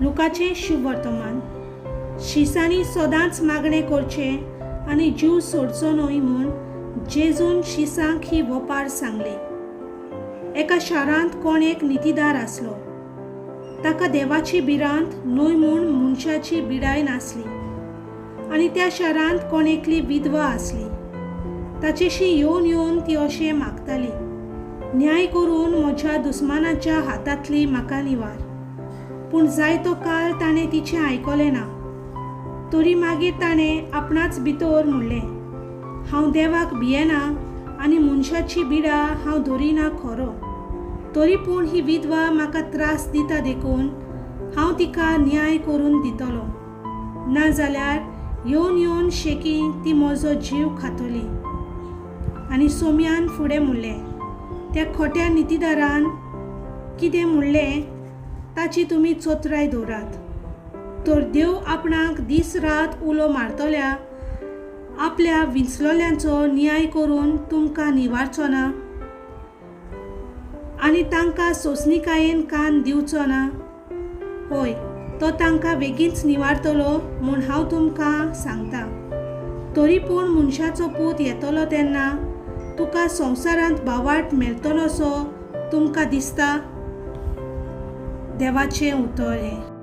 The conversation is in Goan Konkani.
लुकाचें शुभवर्तमान. शिसांनी सदांच मागणें करचें आनी जीव सोडचो न्हय म्हूण जेजून शिसांक ही वपार सांगली. एका शारांत कोण एक नितीदार आसलो. ताका देवाची भिरांत न्हय म्हूण मनशाची बिडाय नासली. आनी त्या शारांत कोण एकली विधवा आसली. ताचेशी येवन येवन ती अशें मागताली, न्याय करून म्हज्या दुस्मानाच्या हातांतली म्हाका निवार. पूण जायतो काळ ताणें तिचें आयकलें ना. तरी मागीर ताणें आपणाच भितर म्हणलें, हांव देवाक भियेना आनी मनशाची बिडा हांव धरिना खरो, तरी पूण ही विधवा म्हाका त्रास दिता देखून हांव तिका न्याय करून दितलो, ना जाल्यार येवन येवन शेकी ती म्हजो जीव खातली. आनी सोम्यान फुडें म्हणलें, त्या खोट्या नितीदारान कितें म्हणलें ताची तुमी चोत्राय दवरात. तर देव आपणाक दीस रात उलो मारतल्या आपल्या विंचलोल्यांचो न्याय करून तुमकां निवारचो ना आनी तांकां सोंसणिकायेन कान दिवचो ना? हय, तो तांकां बेगीनच निवारतलो म्हूण हांव तुमकां सांगता. तरी पूण मनशाचो पूत येतलो तेन्ना तुका संवसारांत बावाट मेळटलोसो तुमकां दिसता? देवाचें उतर हें.